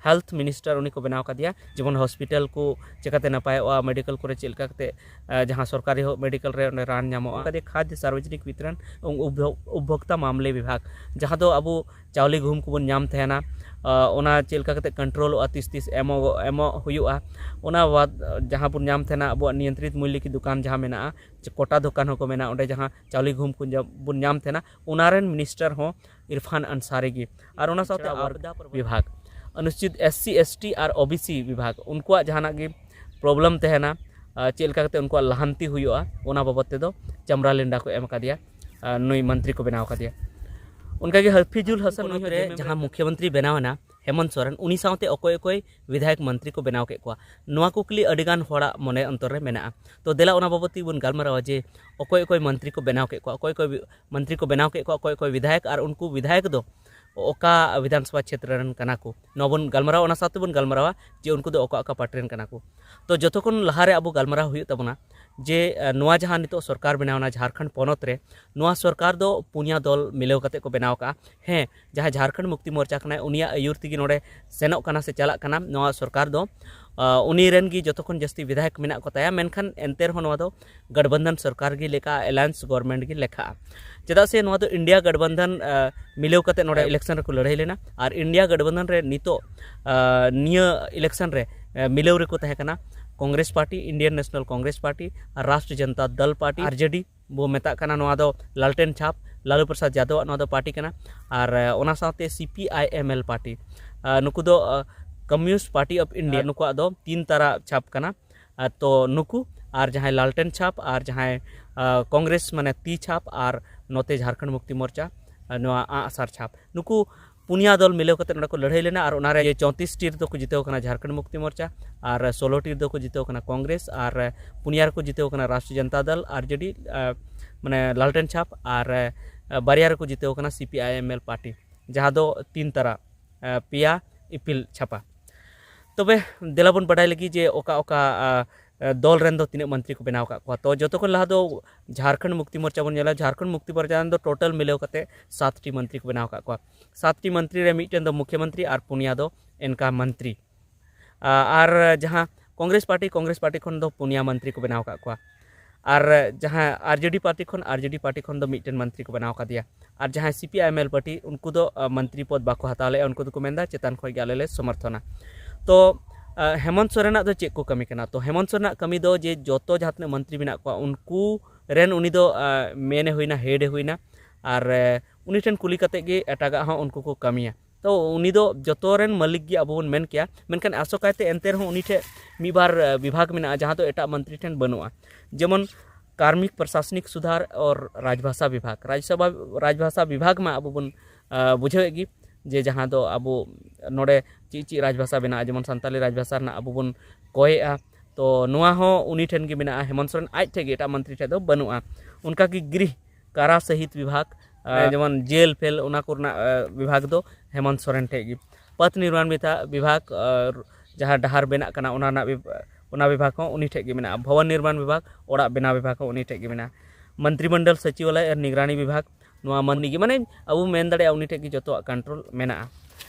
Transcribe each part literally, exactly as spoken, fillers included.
Health minister ᱩᱱᱤ ᱠᱚ ᱵᱮᱱᱟᱣ ᱠᱟᱫᱮᱭᱟ, ᱡᱮᱢᱚᱱ ᱦᱚᱥᱯᱤᱴᱟᱞ ᱠᱚ ᱪᱤᱠᱟᱹᱛᱮ ᱱᱟᱯᱟᱭᱚᱜᱼᱟ, ᱢᱮᱰᱤᱠᱮᱞ ᱠᱚᱨᱮ ᱪᱮᱫ ᱞᱮᱠᱟ ᱠᱟᱛᱮ, ᱟᱸ, ᱡᱟᱦᱟᱸ ᱥᱚᱨᱠᱟᱨᱤ ᱦᱚ-, ᱢᱮᱰᱤᱠᱮᱞ ᱨᱮ ᱚᱸᱰᱮ ᱨᱟᱱ ᱧᱟᱢᱚᱜᱼᱟ, ᱚᱱᱠᱟ ᱜᱮ ᱠᱷᱟᱫᱽᱭᱚ ᱥᱟᱨᱵᱚᱡᱚᱱᱤᱠ ᱵᱤᱛᱨᱚᱱ ᱮᱵᱚᱝ ᱩᱯᱵᱷᱳ-, ᱩᱯᱵᱷᱳᱠᱛᱟ ᱢᱟᱢᱞᱮ ᱵᱤᱵᱷᱟᱜᱽ, ᱡᱟᱦᱟᱸ ᱫᱚ ᱟᱵᱚ ᱪᱟᱣᱞᱮ ᱜᱩᱦᱩᱢ ᱠᱚᱵᱚᱱ ᱧᱟᱢ ᱛᱟᱦᱮᱱᱟ, ᱟᱸ, ᱚᱱᱟ ᱪᱮᱫ ᱞᱮᱠᱟ ᱠᱟᱛᱮ ᱠᱚᱱᱴᱨᱳᱞᱚᱜᱼᱟ, ᱛᱤᱥ ᱛᱤᱥ ᱮᱢᱚᱜ, ᱮᱢᱚᱜ ᱦᱩᱭᱩᱜᱼᱟ, ᱚᱱᱟ ᱵᱟᱫ ᱡᱟᱦᱟᱸ ᱵᱚᱱ ᱧᱟᱢ ᱛᱟᱦᱮᱱᱟ ᱟᱵᱚᱣᱟᱜ ᱱᱤᱭᱚᱱᱛᱨᱤᱛ ᱢᱩᱞᱞᱤ ᱠᱤ ᱫᱚᱠᱟᱱ ᱡᱟᱦᱟᱸ ᱢᱮᱱᱟᱜᱼᱟ, ᱡᱮ ᱠᱚᱴᱟ ᱫᱚᱠᱟᱱ ᱦᱚᱸᱠᱚ ᱢᱮᱱᱟ, ᱚᱸᱰᱮ ᱡᱟᱦᱟᱸ ᱪᱟᱣᱞᱮ ᱜᱩᱦᱩᱢ ᱠᱚ ᱧᱟᱢ, ᱵᱚᱱ ᱧᱟᱢ ᱛᱟᱦᱮᱱᱟ, ᱚᱱᱟ ᱨᱮᱱ ᱢᱤᱱᱤᱥᱴᱟᱨ ᱦᱚᱸ ᱤᱨᱯᱷᱟᱱ ᱟᱱᱥᱟᱨᱤ ᱜᱮ᱾ ᱟᱨ ᱚᱱᱟ ᱥᱟᱶᱛᱮ ᱟᱪᱪᱷᱟ, ᱟᱵᱚ ᱟᱵᱫᱟ ᱯᱨᱚᱵᱷᱟᱵᱤᱛ ᱵᱤᱵᱷᱟᱜᱽ, ᱚᱱᱩᱥᱩᱪᱤᱛ ᱮᱥ ᱥᱤ, ᱮᱥ ᱴᱤ ᱟᱨ ᱳ ᱵᱤ ᱥᱤ ᱵᱤᱵᱷᱟᱜᱽ, ᱩᱱᱠᱩᱣᱟᱜ ᱡᱟᱦᱟᱱᱟᱜ ᱜᱮ ᱯᱨᱚᱵᱞᱮᱢ ᱛᱟᱦᱮᱱᱟ, ᱟᱨ ᱪᱮᱫ ᱞᱮᱠᱟ ᱠᱟᱛᱮ ᱩᱱᱠᱩᱣᱟᱜ ᱞᱟᱦᱟᱱᱛᱤ ᱦᱩᱭᱩᱜᱼᱟ, ᱚᱱᱟ ᱵᱟᱵᱚᱫ ᱛᱮᱫᱚ ᱪᱟᱢᱨᱟ ᱞᱮᱱᱰᱟ ᱠᱚ ᱮᱢ ᱟᱠᱟᱫᱮᱭᱟ, ᱟᱨ ᱱᱩᱭ ᱢᱚᱱᱛᱨᱤ ᱠᱚ ᱵᱮᱱᱟᱣ ᱟᱠᱟᱫᱮᱭᱟ᱾ ᱚᱱᱠᱟᱜᱮ ᱦᱟᱯᱤᱡᱩᱞ ᱦᱟᱥᱟᱱ ᱩᱱᱤ ᱯᱚᱱᱚᱛ ᱨᱮ ᱡᱟᱦᱟᱸ ᱢᱩᱠᱷᱭᱚᱢᱚᱱᱛᱨᱤ ᱵᱮᱱᱟᱣ ᱮᱱᱟ ᱦᱮᱢᱚᱱᱛ ᱥᱚᱨᱮᱱ, ᱩᱱᱤ ᱥᱟᱶᱛᱮ ᱚᱠᱚᱭ ᱚᱠᱚᱭ ᱵᱤᱫᱷᱟᱭᱚᱠ ᱢᱚᱱᱛᱨᱤ ᱠᱚ ᱵᱮᱱᱟᱣ ᱠᱮᱫ ᱠᱚᱣᱟ? ᱱᱚᱣᱟ ᱠᱩᱠᱞᱤ ᱟᱹᱰᱤᱜᱟᱱ ᱦᱚᱲᱟᱜ ᱢᱚᱱᱮ ᱚᱱᱛᱚᱨ ᱨᱮ ᱢᱮᱱᱟᱜᱼᱟ᱾ ᱛᱚ ᱫᱮᱞᱟ ᱚᱱᱟ ᱵᱟᱵᱚᱫ ᱛᱮᱵᱚᱱ ᱜᱟᱞᱢᱟᱨᱟᱣᱟ ᱡᱮ ᱚᱠᱚᱭ ᱚᱠᱚᱭ ᱢᱚᱱᱛᱨᱤ ᱠᱚ ᱵᱮᱱᱟᱣ ᱠᱮᱫ ᱠᱚᱣᱟ, ᱚᱠᱚᱭ ᱚᱠᱚᱭ ᱵᱤ-, ᱢᱚᱱᱛᱨᱤ ᱠᱚ ᱵᱮᱱᱟᱣ ᱠᱮᱫ ᱠᱚᱣᱟ, ᱚᱠᱚᱭ ᱚᱠᱚᱭ ᱵᱤᱫᱷᱟᱭᱚᱠ, ᱟᱨ ᱩᱱᱠᱩ ᱵᱤᱫᱷᱟᱭᱚᱠ ᱫᱚ ᱚᱠᱟ ᱵᱤᱫᱷᱟᱱ ᱥᱚᱵᱷᱟ ᱠᱷᱮᱛᱨᱚ ᱨᱮᱱ ᱠᱟᱱᱟ ᱠᱚ? ᱱᱚᱣᱟ ᱵᱚᱱ ᱜᱟᱞᱢᱟᱨᱟᱣᱟ, ᱚᱱᱟ ᱥᱟᱶᱛᱮ ᱵᱚᱱ ᱜᱟᱞᱢᱟᱨᱟᱣᱟ ᱡᱮ ᱩᱱᱠᱩ ᱫᱚ ᱚᱠᱟ ᱚᱠᱟ ᱯᱟᱨᱴᱤ ᱨᱮᱱ ᱠᱟᱱᱟ ᱠᱚ᱾ ᱛᱚ ᱡᱚᱛᱚ ᱠᱷᱚᱱ ᱞᱟᱦᱟᱨᱮ ᱟᱵᱚ ᱜᱟᱞᱢᱟᱨᱟᱣ ᱦᱩᱭᱩᱜ ᱛᱟᱵᱚᱱᱟ ᱡᱮ, ᱟᱸ, ᱱᱚᱣᱟ ᱡᱟᱦᱟᱸ ᱱᱤᱛᱚᱜ ᱥᱚᱨᱠᱟᱨ ᱵᱮᱱᱟᱣ ᱮᱱᱟ ᱡᱷᱟᱲᱠᱷᱚᱸᱰ ᱯᱚᱱᱚᱛ ᱨᱮ, ᱱᱚᱣᱟ ᱥᱚᱨᱠᱟᱨ ᱫᱚ ᱯᱩᱱᱭᱟ ᱫᱚᱞ ᱢᱤᱞᱟᱹᱣ ᱠᱟᱛᱮ ᱠᱚ ᱵᱮᱱᱟᱣ ᱠᱟᱜᱼᱟ᱾ ᱦᱮᱸ, ᱡᱟᱦᱟᱸᱭ ᱡᱷᱟᱲᱠᱷᱚᱸᱰ ᱢᱩᱠᱛᱤ ᱢᱳᱨᱪᱟ ᱠᱟᱱᱟᱭ, ᱩᱱᱤᱭᱟᱜ ᱟᱹᱭᱩᱨ ᱛᱮᱜᱮ ᱱᱚᱰᱮ ᱥᱮᱱᱚᱜ ᱠᱟᱱᱟ ᱥᱮ ᱪᱟᱞᱟᱜ ᱠᱟᱱᱟ ᱱᱚᱣᱟ ᱥᱚᱨᱠᱟᱨ ᱫᱚ᱾ ᱟᱸ, ᱩᱱᱤ ᱨᱮᱱ ᱜᱮ ᱡᱚᱛᱚ ᱠᱷᱚᱱ ᱡᱟᱹᱥᱛᱤ ᱵᱤᱫᱷᱟᱭᱚᱠ ᱢᱮᱱᱟᱜ ᱠᱚ ᱛᱟᱭᱟ, ᱢᱮᱱᱠᱷᱟᱱ ᱮᱱᱛᱮ ᱨᱮᱦᱚᱸ ᱱᱚᱣᱟ ᱫᱚ ᱜᱟᱴᱵᱟᱱᱫᱷᱟᱱ ᱥᱚᱨᱠᱟᱨ ᱜᱮ ᱞᱮᱠᱟ, ᱮᱞᱟᱭᱮᱱᱥ ᱜᱚᱵᱷᱚᱨᱱᱢᱮᱱᱴ ᱜᱮ ᱞᱮᱠᱷᱟᱜᱼᱟ᱾ ᱪᱮᱫᱟᱜ ᱥᱮ ᱱᱚᱣᱟ ᱫᱚ ᱤᱱᱰᱤᱭᱟ ᱜᱟᱴᱵᱟᱱᱫᱷᱟᱱ, ᱟᱸ, ᱢᱤᱞᱟᱹᱣ ᱠᱟᱛᱮ ᱱᱚᱰᱮ ᱤᱞᱮᱠᱥᱚᱱ ᱨᱮᱠᱚ ᱞᱟᱹᱲᱦᱟᱹᱭ ᱞᱮᱱᱟ, ᱟᱨ ᱤᱱᱰᱤᱭᱟ ᱜᱟᱴᱵᱟᱱᱫᱷᱟᱱ ᱨᱮ ᱱᱤᱛᱚᱜ, ᱟᱸ, ᱱᱤᱭᱟᱹ ᱤᱞᱮᱠᱥᱚᱱ ᱨᱮ, ᱟᱸ, ᱢᱤᱞᱟᱹᱣ ᱨᱮᱠᱚ ᱛᱟᱦᱮᱸ ᱠᱟᱱᱟ Congress party, Indian national Congress party ᱟᱨ ᱨᱟᱥᱴᱨᱤᱭᱚ ᱡᱚᱱᱛᱟ ᱫᱚᱞ ᱯᱟᱨᱴᱤ, ᱟᱨ ᱡᱮ ᱰᱤ ᱵᱚ ᱢᱮᱛᱟᱜ ᱠᱟᱱᱟ, ᱱᱚᱣᱟ ᱫᱚ ᱞᱟᱞᱴᱮᱱ ᱪᱷᱟᱯ, ᱞᱟᱞᱩ ᱯᱨᱚᱥᱟᱫᱽ ᱭᱟᱫᱚᱵ ᱟᱜ ᱱᱚᱣᱟ ᱫᱚ ᱯᱟᱨᱴᱤ ᱠᱟᱱᱟ᱾ ᱟᱨ, ᱟᱸ, ᱚᱱᱟ ᱥᱟᱶᱛᱮ C P I M L party, ᱟᱸ, ᱱᱩᱠᱩ ᱫᱚ, ᱟᱸ, ᱠᱚᱢᱭᱩᱱᱤᱥᱴ ᱯᱟᱨᱴᱤ ᱚᱯᱷ ᱤᱱᱰᱤᱭᱟ, ᱱᱩᱠᱩᱣᱟᱜ ᱫᱚ ᱛᱤᱱ ᱛᱟᱨᱟ ᱪᱷᱟᱯ ᱠᱟᱱᱟ᱾ ᱟᱨ ᱛᱚ ᱱᱩᱠᱩ ᱟᱨ ᱡᱟᱦᱟᱸᱭ ᱞᱟᱞᱴᱮᱱ ᱪᱷᱟᱯ ᱟᱨ ᱡᱟᱦᱟᱸᱭ, ᱟᱸ, ᱠᱚᱝᱜᱨᱮᱥ ᱢᱟᱱᱮ ᱛᱤ ᱪᱷᱟᱯ ᱟᱨ ᱱᱚᱛᱮ ᱡᱷᱟᱲᱠᱷᱚᱸᱰ ᱢᱩᱠᱛᱤ ᱢᱳᱨᱪᱟ, ᱟᱸ, ᱱᱚᱣᱟ ᱟᱸᱜ ᱥᱟᱨ ᱪᱷᱟᱯ, ᱱᱩᱠᱩ ᱯᱩᱱᱭᱟ ᱫᱚᱞ ᱢᱤᱞᱟᱹᱣ ᱠᱟᱛᱮ ᱱᱚᱰᱮ ᱠᱚ ᱞᱟᱹᱲᱦᱟᱹᱭ ᱞᱮᱱᱟ᱾ ᱟᱨ ᱚᱱᱟᱨᱮ ᱪᱚᱣᱛᱨᱤᱥ ᱴᱤ ᱨᱮᱫᱚ ᱠᱚ ᱡᱤᱛᱟᱹᱣ ᱠᱟᱱᱟ ᱡᱷᱟᱲᱠᱷᱚᱸᱰ ᱢᱩᱠᱛᱤ ᱢᱳᱨᱪᱟ, ᱟᱨ ᱥᱳᱞᱳ ᱴᱤ ᱨᱮᱫᱚ ᱠᱚ ᱡᱤᱛᱟᱹᱣ ᱠᱟᱱᱟ ᱠᱚᱝᱜᱨᱮᱥ, ᱟᱨ ᱯᱩᱱᱭᱟ ᱨᱮᱠᱚ ᱡᱤᱛᱟᱹᱣ ᱠᱟᱱᱟ ᱨᱟᱥᱴᱨᱤᱭᱚ ᱡᱚᱱᱛᱟ ᱫᱚᱞ, ᱟᱨ ᱡᱮ ᱰᱤ, ᱟᱸ, ᱢᱟᱱᱮ ᱞᱟᱞᱴᱮᱱ ᱪᱷᱟᱯ, ᱟᱨ, ᱟᱸ, ᱵᱟᱨᱭᱟ ᱨᱮᱠᱚ ᱡᱤᱛᱟᱹᱣ ᱠᱟᱱᱟ C P I M L party, ᱡᱟᱦᱟᱸ ᱫᱚ ᱛᱤᱱ ᱛᱟᱨᱟ, ᱟᱸ, ᱯᱮᱭᱟ ᱤᱯᱤᱞ ᱪᱷᱟᱯᱟ᱾ ᱛᱚᱵᱮ ᱫᱮᱞᱟ ᱵᱚᱱ ᱵᱟᱰᱟᱭ ᱞᱟᱹᱜᱤᱫ ᱡᱮ ᱚᱠᱟ ᱚᱠᱟ, ᱟᱸ, ᱫᱚᱞ ᱨᱮᱱ ᱫᱚ ᱛᱤᱱᱟᱹᱜ ᱢᱚᱱᱛᱨᱤ ᱠᱚ ᱵᱮᱱᱟᱣ ᱟᱠᱟᱫ ᱠᱚᱣᱟ᱾ ᱛᱚ ᱡᱚᱛᱚ ᱠᱷᱚᱱ ᱞᱟᱦᱟ ᱫᱚ ᱡᱷᱟᱲᱠᱷᱚᱸᱰ ᱢᱩᱠᱛᱤ ᱢᱳᱨᱪᱟ ᱵᱚᱱ ᱧᱮᱞᱟ᱾ ᱡᱷᱟᱲᱠᱷᱚᱸᱰ ᱢᱩᱠᱛᱤ ᱢᱳᱨᱪᱟ ᱨᱮᱱ ᱫᱚ ᱴᱳᱴᱟᱞ ᱢᱤᱞᱟᱹᱣ ᱠᱟᱛᱮ ᱥᱟᱛ ᱴᱤ ᱢᱚᱱᱛᱨᱤ ᱠᱚ ᱵᱮᱱᱟᱣ ᱟᱠᱟᱫ ᱠᱚᱣᱟ᱾ ᱥᱟᱛ ᱴᱤ ᱢᱚᱱᱛᱨᱤ ᱨᱮ ᱢᱤᱫᱴᱮᱱ ᱫᱚ ᱢᱩᱠᱷᱭᱚᱢᱚᱱᱛᱨᱤ ᱟᱨ ᱯᱩᱱᱭᱟ ᱫᱚ ᱮᱱᱠᱟ ᱢᱚᱱᱛᱨᱤ᱾ ᱟ, ᱟᱨ ᱡᱟᱦᱟᱸ ᱠᱚᱝᱜᱨᱮᱥ ᱯᱟᱨᱴᱤ, ᱠᱚᱝᱜᱨᱮᱥ ᱯᱟᱨᱴᱤ ᱠᱷᱚᱱ ᱫᱚ ᱯᱩᱱᱭᱟ ᱢᱚᱱᱛᱨᱤ ᱠᱚ ᱵᱮᱱᱟᱣ ᱟᱠᱟᱫ ᱠᱚᱣᱟ᱾ ᱟᱨ ᱡᱟᱦᱟᱸ ᱟᱨᱡᱮᱰᱤ ᱯᱟᱨᱴᱤ ᱠᱷᱚᱱ, ᱟᱨᱡᱮᱰᱤ ᱯᱟᱨᱴᱤ ᱠᱷᱚᱱ ᱫᱚ ᱢᱤᱫᱴᱮᱱ ᱢᱚᱱᱛᱨᱤ ᱠᱚ ᱵᱮᱱᱟᱣ ᱟᱠᱟᱫᱮᱭᱟ᱾ ᱟᱨ ᱡᱟᱦᱟᱸᱭ C P I M L party, ᱩᱱᱠᱩ ᱫᱚ, ᱟ, ᱢᱚᱱᱛᱨᱤ ᱯᱚᱫᱽ ᱵᱟᱠᱚ ᱦᱟᱛᱟᱣ ᱞᱮᱫᱼᱟ, ᱩᱱᱠᱩ ᱫᱚᱠᱚ ᱢᱮᱱᱫᱟ ᱪᱮᱛᱟᱱ ᱠᱷᱚᱱ ᱜᱮ ᱟᱞᱮ ᱞᱮ ᱥᱚᱢᱚᱨᱛᱷᱚᱱᱟ᱾ ᱛᱚ, ᱟ, ᱦᱮᱢᱚᱱᱛ ᱥᱚᱨᱮᱱᱟᱜ ᱫᱚ ᱪᱮᱫ ᱠᱚ ᱠᱟᱹᱢᱤ ᱠᱟᱱᱟ? ᱛᱚ, ᱦᱮᱢᱚᱱᱛ ᱥᱚᱨᱮᱱᱟᱜ ᱠᱟᱹᱢᱤ ᱫᱚ ᱡᱮ ᱡᱚᱛᱚ ᱡᱟᱦᱟᱸ ᱛᱤᱱᱟᱹᱜ ᱢᱚᱱᱛᱨᱤ ᱢᱮᱱᱟᱜ ᱠᱚᱣᱟ, ᱩᱱᱠᱩ ᱨᱮᱱ ᱩᱱᱤ ᱫᱚ, ᱟ, ᱢᱮᱱᱮ ᱦᱩᱭᱱᱟ, ᱦᱮᱰ ᱮ ᱦᱩᱭᱱᱟ, ᱟᱨ, ᱮ, ᱩᱱᱤ ᱴᱷᱮᱱ ᱠᱩᱞᱤ ᱠᱟᱛᱮ ᱜᱮ ᱮᱴᱟᱜᱟᱜ ᱦᱚᱸ ᱩᱱᱠᱩ ᱠᱚ ᱠᱟᱹᱢᱤᱭᱟ᱾ ᱛᱚ, ᱩᱱᱤ ᱫᱚ ᱡᱚᱛᱚ ᱨᱮᱱ ᱢᱟᱹᱞᱤᱠ ᱜᱮ ᱟᱵᱚ ᱵᱚᱱ ᱢᱮᱱ ᱠᱮᱭᱟ, ᱢᱮᱱᱠᱷᱟᱱ ᱟᱥᱚᱠᱟᱭᱛᱮ ᱮᱱᱛᱮ ᱨᱮᱦᱚᱸ ᱩᱱᱤ ᱴᱷᱮᱱ ᱢᱤᱫ ᱵᱟᱨ, ᱮ, ᱵᱤᱵᱷᱟᱜᱽ ᱢᱮᱱᱟᱜᱼᱟ, ᱡᱟᱦᱟᱸ ᱫᱚ ᱮᱴᱟᱜ ᱢᱚᱱᱛᱨᱤ ᱴᱷᱮᱱ ᱵᱟᱹᱱᱩᱜᱼᱟ᱾ ᱡᱮᱢᱚᱱ ᱠᱟᱨᱢᱤᱠ ᱯᱨᱚᱥᱟᱥᱚᱱᱤᱠ ᱥᱩᱫᱷᱟᱨ ᱚᱨ ᱨᱟᱡᱽᱵᱷᱟᱥᱟ ᱵᱤᱵᱷᱟᱜᱽ, ᱨᱟᱡᱽᱥᱚᱵᱷᱟ, ᱨᱟᱡᱽᱵᱷᱟᱥᱟ ᱵᱤᱵᱷᱟᱜᱽ ᱢᱟ ᱟᱵᱚ ᱵᱚᱱ, ᱟ, ᱵᱩᱡᱷᱟᱹᱣᱮᱫ ᱜᱮ, ᱡᱮ ᱡᱟᱦᱟᱸ ᱫᱚ ᱟᱵᱚ ᱱᱚᱰᱮ ᱪᱮᱫ ᱪᱮᱫ ᱨᱟᱡᱽᱵᱷᱟᱥᱟ ᱢᱮᱱᱟᱜᱼᱟ, ᱡᱮᱢᱚᱱ ᱥᱟᱱᱛᱟᱞᱤ ᱨᱟᱡᱽᱵᱷᱟᱥᱟ ᱨᱮᱱᱟᱜ ᱟᱵᱚ ᱵᱚᱱ ᱠᱚᱭᱮᱜᱼᱟ, ᱛᱚ ᱱᱚᱣᱟ ᱦᱚᱸ ᱩᱱᱤ ᱴᱷᱮᱱ ᱜᱮ ᱢᱮᱱᱟᱜᱼᱟ, ᱦᱮᱢᱚᱱᱛ ᱥᱚᱨᱮᱱ ᱟᱡ ᱴᱷᱮᱱ ᱜᱮ, ᱮᱴᱟᱜ ᱢᱚᱱᱛᱨᱤ ᱴᱷᱮᱱ ᱫᱚ ᱵᱟᱹᱱᱩᱜᱼᱟ᱾ ᱚᱱᱠᱟ ᱜᱮ ᱜᱨᱤᱦ, ᱠᱟᱨᱟ ᱥᱟᱦᱤᱛ ᱵᱤᱵᱷᱟᱜᱽ, ᱟ, ᱦᱮᱸ᱾ ᱡᱮᱢᱚᱱ ᱡᱮᱞ ᱯᱷᱮᱞ, ᱚᱱᱟ ᱠᱚᱨᱮᱱᱟᱜ, ᱟ, ᱵᱤᱵᱷᱟᱜᱽ ᱫᱚ ᱦᱮᱢᱚᱱᱛ ᱥᱚᱨᱮᱱ ᱴᱷᱮᱱ ᱜᱮ᱾ ᱯᱚᱛᱷ ᱱᱤᱨᱢᱟᱱ ᱵᱤᱛᱟ-, ᱵᱤᱵᱷᱟᱜᱽ, ᱟ, ᱡᱟᱦᱟᱸ ᱰᱟᱦᱟᱨ ᱵᱮᱱᱟᱜ ᱠᱟᱱᱟ, ᱚᱱᱟ ᱨᱮᱱᱟᱜ ᱵᱤᱵ-, ᱚᱱᱟ ᱵᱤᱵᱷᱟᱜᱽ ᱦᱚᱸ ᱩᱱᱤ ᱴᱷᱮᱱ ᱜᱮ ᱢᱮᱱᱟᱜᱼᱟ᱾ ᱵᱷᱚᱵᱚᱱ ᱱᱤᱨᱢᱟᱱ ᱵᱤᱵᱷᱟᱜᱽ, ᱚᱲᱟᱜ ᱵᱮᱱᱟᱣ ᱵᱤᱵᱷᱟᱜᱽ ᱦᱚᱸ ᱩᱱᱤ ᱴᱷᱮᱱ ᱜᱮ ᱢᱮᱱᱟᱜᱼᱟ᱾ ᱢᱚᱱᱛᱨᱤ ᱢᱚᱱᱰᱚᱞ ᱥᱚᱪᱤᱵᱟᱞᱚᱭ ᱟᱨ ᱱᱤᱜᱽᱨᱟᱱᱤ ᱵᱤᱵᱷᱟᱜᱽ, ᱱᱚᱣᱟ ᱢᱟᱹᱱᱢᱤ ᱜᱮ, ᱢᱟᱱᱮ ᱟᱵᱚ ᱢᱮᱱ ᱫᱟᱲᱮᱭᱟᱜᱼᱟ ᱩᱱᱤ ᱴᱷᱮᱱ ᱜᱮ ᱡᱚᱛᱚᱣᱟᱜ ᱠᱚᱱᱴᱨᱳᱞ ᱢᱮᱱᱟᱜᱼᱟ᱾